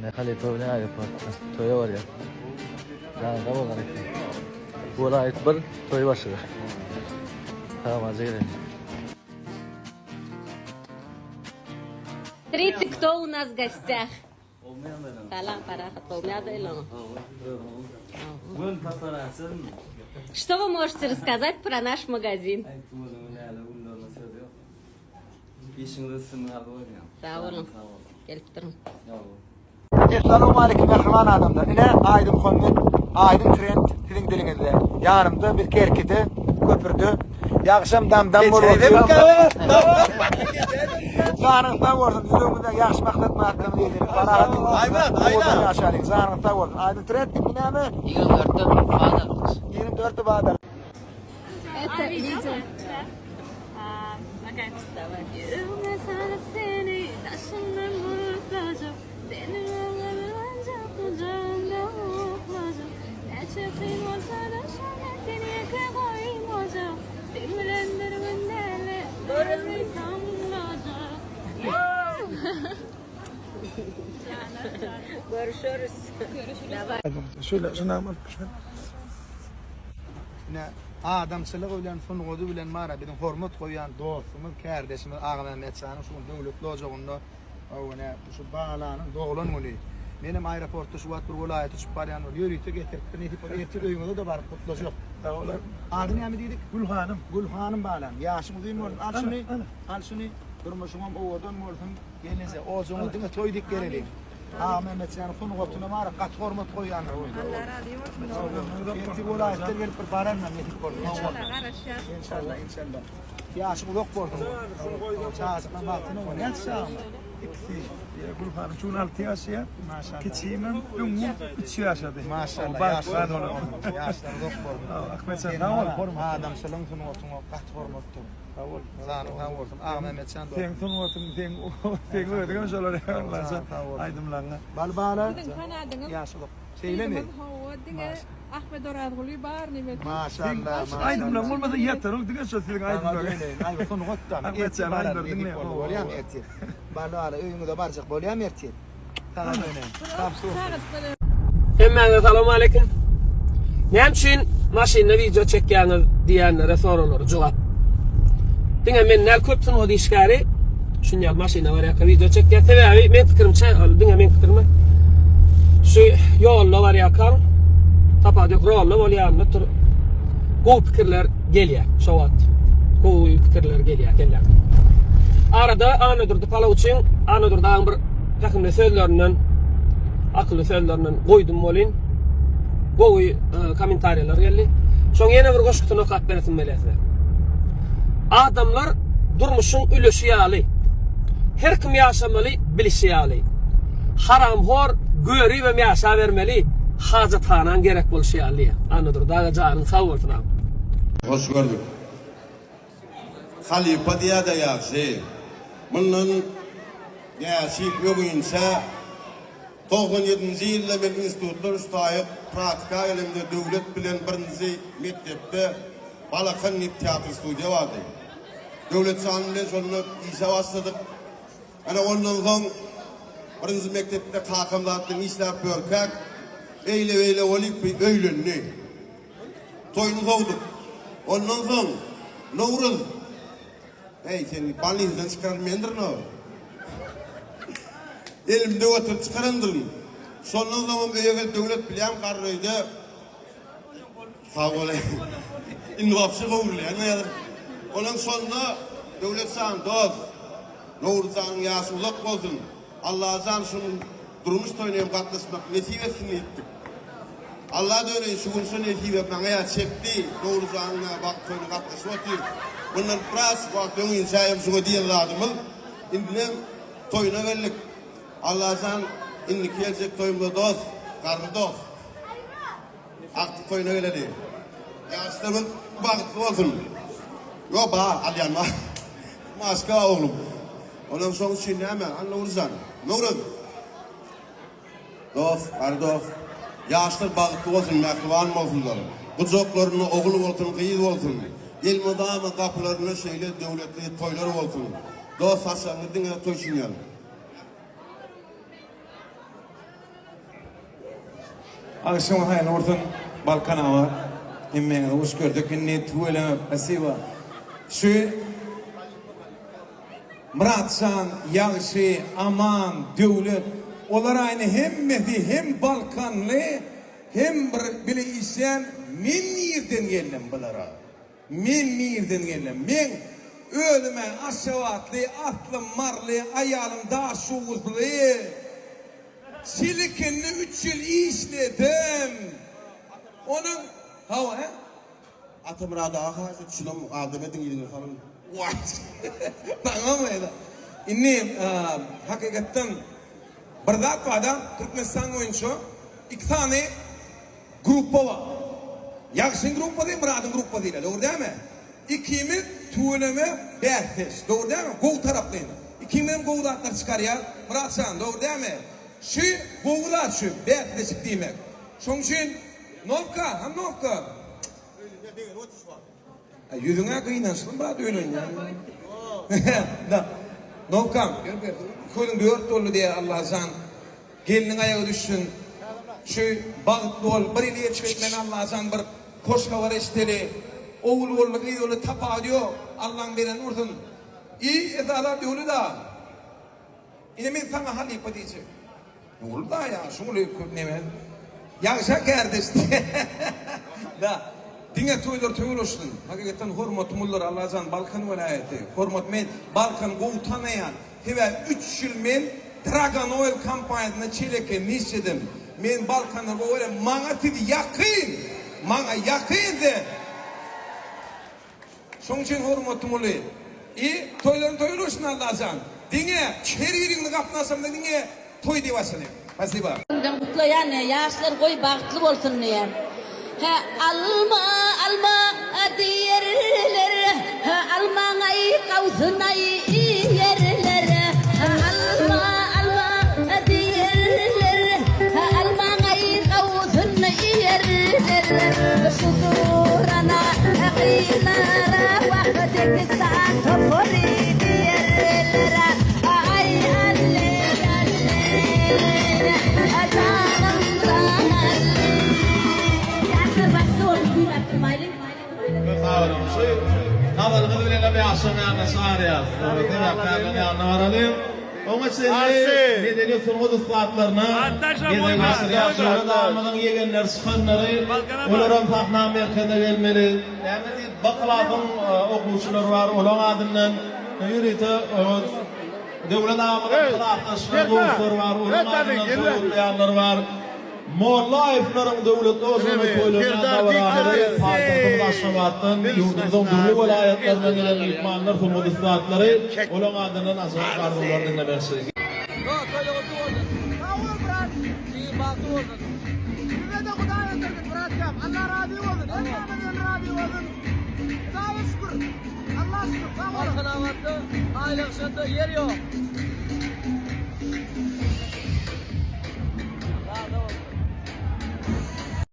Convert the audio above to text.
Ne halypa bilen aeroportda toýa barýar. Janyňda bolsun halypa. Welaýat bir, toý başyga. Sag gelelim. Смотрите, кто у нас в гостях. Salam, parahat gowmy ýagdaýlaryň? Gün paparazzi. Что вы можете рассказать про наш магазин? Işiňiz üstünlik arzuw edýän. Sag boluň. Gelip duruň. Essalawmaleýkim mähriban adamlar. Ine Aýdyň Muhammet, Aýdyň Trend siziň diliňizde. Ýanymda biz Kerkide, köprüde. Ýagşam dam-dam bolup otyr. Janyň sag bolsun, ýüregiňizde ýagşy maksat myratlaryňyz ýetelik. Parahat owadan ýaşalyň. Janyň sag bolsun. Aýdyň Trend indi näme? 24-de bazar. 24-de bazar. Это видео. Ýüregime salyp seni, daşymdan bulutlajyk, Seni öňe gujagymda uklajak. Näçe kyn bolsa-da şonda seni ýeke goýmajak, Seň bilen bir gün däl-de, ömrümi soňlajak. Görüşeris. Şöyle şunu alyp şöyle. Ine, adamçylygy bilen, sungady bilen bar-a biziň hormat goýýan dostumyz, kärdeşimiz Agamämmet janyň şu gün döwletli ojagynda, hawa, ine, şu balanyň doglan güni. Menem aeroportda şu wagt bir welaýata uçup barýan bolup, ýörite getiripdir. Nesip bolsa ertir öýüňize-de baryp gutlajak. Sag boluň. Ady näme diýdik? Gülhanym. Gülhanym balam, ýaşyň uzyn bolsun. Al şuny, al şuny. Durmuşyňam owadan bolsun. Gelneje, ojagyňa diňe toý diýip geleliň. Agamämmet janyň sungatyna bar-a gaty hormat goýýanlar. Allah razy bolsun. Ertir welaýatdan gelip bir bararyn nesip bolsa. Inşallah garaşýas. Inşallah, inşallah. Ýaşyň uzak bolsun. Çagajyklaň bagtyna bol. Näçe çagaň bar? Ikisi. Gülhanym şu gün 6 ýaşaýar. Maşallah. Kiçimem öňňin 3 ýaşady. Maşallah. Bagtly olam. Ýaşlar uzak bolsun. Ahmet jan sag bol. Hormat. Adamçylygyň sungatyňa gaty hormatdyr. Sag bol. Janyň sag bolsun. Agamämmet jan dost. Seň sungatyň, seň seň özüňem şolar ýaly aýdymlaryňa. Bal bala. Siziň fanadyňyz. Ýaşy uzak. Şeýlemi? Hawa, diňe Ahmet Orazguly bar nemesi. Maşallah. Aýdymlaryň bolmasa ýataryň diňe şo siziň aýdymlaryňyz. Aý sungat da. Ahmet jan aýdymlary diňle. Bolýamy ertir? Bal bala öýüňize barjak bolýamy ertir? Saňa döneýin. Hemmäňize salowmaleýkim. Näme üçin maşynda wideo çekýäňiz diýenlere soraglara jogap. Diňe men däl köp sungat işgäri şun ýaly maşynda barýarka wideo çekýär. Sebäbi men pikirimçe, ol diňe meň pikirim. Şu ýolda barýarkaň tapawut ýok, rolda bolýanda tur gowy pikirler gelýär şo wagt. Gowy pikirler gelýär kelläňe. Arada Annadurdy Palawçyň Annadurdy agaň bir Pähimli sözlerinden, akylly sözlerinden goýdum welin, gowy e, kommentariýalar geldi. Şoň ýene bir goşgusyny okap beresim gelýär size. Adamlar durmuşyň üleşi ýaly. Her kim ýaşamaly bilişi ýaly. Haramhor göribem ýaşabermeli, hajathanaň gerek bolşy ýaly diýýär. Annadurdy aga janyň sag bolsun agam. Hoş gördük. Halypa diýýä-de ýagşy. Mundan Näçe öňinçä 97-nji ýylda men institutdan üç taýyk praktika gelemde Döwlet bilen birinji mekdepde Balakan diýip teatr studiýa bardy. Döwlet jan bilen şonda işe başladyk. Ana ondan soň birinji mekdepde kakam zat bilen işläp ýörkäk eýle-beýle bolup bir öýlendi. Toýuny sowduk. Ondan soň Nowruz Heý, seni bolnisdan çykaran mendirin-ow. Elimde göterip çykarandyryn. Şondan soňam öýe gelip Döwlet bilýäň garry öýde Sag bol. Indi wapşe gowrulýan häzir. Onam şonda Döwlet jan dost, Nowruz janyň ýaşy uzak bolsun. Allajan şunuň durmuş toýuna hem gatnaşmak nesip etsin diýipdik. Alla döneýin şu gün şu nesibe maňa ýa çekdi, Nowruzanyň ýa bagt toýuna gatnaşyp otyrys. Mundan biraz wagt öňinçä hem şuňa diýen zadymyz, indinem toýuna geldik. Allajan indiki geljek toýumyza dost, garry dost, agtyk toýuna geleli. Ýaşlarymyz bagtly bolsun. Ýok, bar, alýan bar. Maska oglum. Onam şoň üçin näme, a Nowruzjan? Nowruz! Dost, gary dost. Ýaşlar bagtly bolsun, mähriban bolsunlar. Gujaklarynda ogul bolsun, gyz bolsun. Elmydama gapylarynda şeýle döwletli toýlar bolsun. Dost saçagyňyz diňe toý üçin ýaz. Agşamyň haýyrly bolsun Balkan aga. Hemmäňizi hoş gördük. Indi tüweleme spasiba. Şu Myratjan, Ýagşy, Aman, Döwlet olar aýny hemmesi hem Balkanly hem bir bile işleýän men nirden geldim bulara. Men nirden geldim? Meň özüm-ä aşgabatly, aslym maryly, aýalym daşoguzly. Çilikinde üç ýyl işledim. Onuň, hawa, hä? Atamyrat aga haýyş et şunam adam ediň ýüzüne salyň. Waý. Saňamy? Indi hakykatdan bir zat bar-da, Türkmenistan boýunça iki sany Gruppa bar. Ýagşyň gruppasy, Myradyň gruppasy diýilýär. Dogry dälmi? Ikimiz tüweleme bäsdeş. Dogry dälmi? Gowy taraplaýyn. Ikimizem gowy zatlar çykarýas. Myrat jan, dogry dälmi? Şu gowy zat şu, bäsleşik diýmek. Şoň üçin Nowka, ha Nowka. Ýüzüňe gynançly Myrat öýlenýän. Da. Nowkam, közüň dört boldy diýýär Allajan. Gelniň aýagy düşsün. Şu bagtly bol bir ýyl ýetip etmän Allajan bir hoş habar eşideli. Ogul boldy gyz boldy tapawudy ýok. Allaň bereni bolsun. I esasam Döwlet aga. Ine men saňa halypa diýjek. Ogul da ýaşy uly köp neme. Ýagşa kärdeş. Da. Diňe toýlar toý bolsun. Hakykatdan hormatym uludyr Allajan Balkan welaýaty. Hormat men Balkany gowy tanaýan. Sebäbi üç ýyl men Dragon Oil kompaniýasynda çelekende işledim. Men Balkanda gowy görýän. Maňa siz ýakyn! Maňa ýakyn sen! Şoň üçin hormatym uly. I toýlaryň toýy bolsun Allajan. Diňe her biriňizi gapyny açamda diňe toý diýip açylýar. Spasiba. Öňden gutlaýan diýýär, ýaşlar goý bagtly bolsun diýýär. Hä alma alma diýerler, hä almaňaý gawunaý iýerler. Hä alma alma diýerler, hä almaňaý gawuny iýerler. Şu durana gyzlara wah Dehistan topary diýerler. Aý alle alle janym alle. Ýaşlar bagtly bolsun diýip aýtdyrmaýlyň. Sag boluň. Şu Gazaly gyz bilen hem ýaşlaryň ýanyna çagyrýas. Sebäpkärleriň ýanyna baralyň. Oňa çenli medeniýet sungat ussatlaryna gezek aşyrýar. Döwlet agamyzyň ýegenleri çykanlary, olaram sahna merkezine gelmeli. Näme diýip, B klasyň okuwçylary bar, olaň adyndan ýörite Döwlet agamyzyň klasdaşlary, dostlary bar, olaň adyndan toý gutlaýanlar bar. Mollaýewleriň döwletli ojagyna toýlanýan dabaralary paýtagtymyz Aşgabatdan, ýurdumyzyň dürli welaýatlaryndan gelen myhmanlar, sungat ussatlary olaň adyndan ajaýyp arzuwlary diňlemekçi.